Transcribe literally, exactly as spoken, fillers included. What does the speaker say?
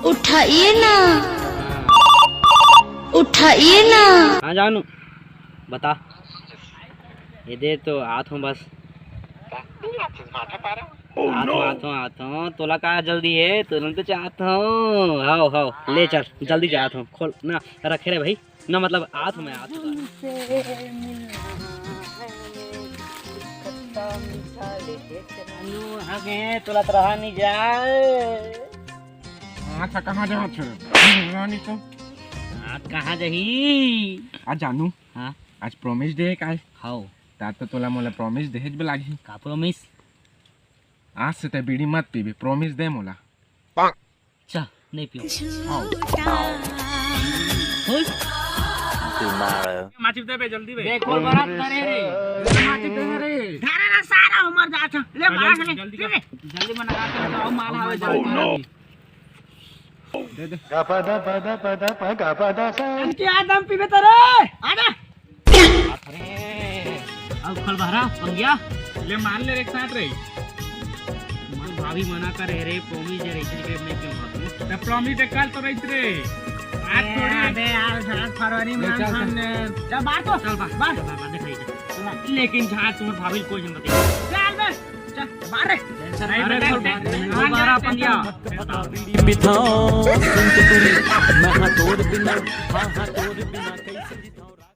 उठाइए ना, उठाइए ना। हाँ जानू, बता। ये दे तो आत हूँ बस। आत हूँ, आत हूँ, आत हूँ। तोला का जल्दी है, तुरंत जात हूँ। हाव, हाव, ले चल, जल्दी जात हूँ। खोल ना, रखे रे भाई। ना मतलब, आत हूँ मैं, आत हूँ। जानू, आगे तोला तो रहा नहीं जाए। हाँ, अच्छा, कहाँ जाओ छे? रानी तो। हाँ, कहाँ जाही? आ जानू। हाँ? आज promise day है काय? हाव। ता तो तोला मोला promise देहेज बे लागही। का promise? आज से ते बीड़ी मत पीबे, promise दे मोला। चल, नहीं पीऊँ। हाव। खुश? माचिस दे बे, जल्दी बे। देखो, बड़ा करे रे। माचिस दे रे। धरे रे, सारा उमर जा था। ले, मार ले। जल्दी कर। जल्दी बना के आओ, माल आवे, जल्दी। दे दे। गपा दा पा दा पा दा पा गपा दा सा। अंकी आदम पीबे तरे। आजा। अरे, अब खल भरा, पंगिया। ले मार ले एक साथ रे। मन भाभी मना करे रे, promise जे रही थी, नहीं क्यों बात में? तो promise दे कल तो रही रे। आज ए, थोड़ी। अबे यार, सात फरवरी में चल, हम चल। सामने। चल बाहर तो। चल बाहर, बाहर। चल बाहर, बाहर दिखाई दे। लेकिन जहाँ तुम्हारे भाभी को कोई नहीं बताइए। चल बे। चल, मार रे। अरे, अरे, चल, चल, चल, मार, मार, मार, चल, पंगिया। चल। बिठाओ, सुन के तू, मैं हाँ तोर बिना, हाँ, हाँ, तोर बिना।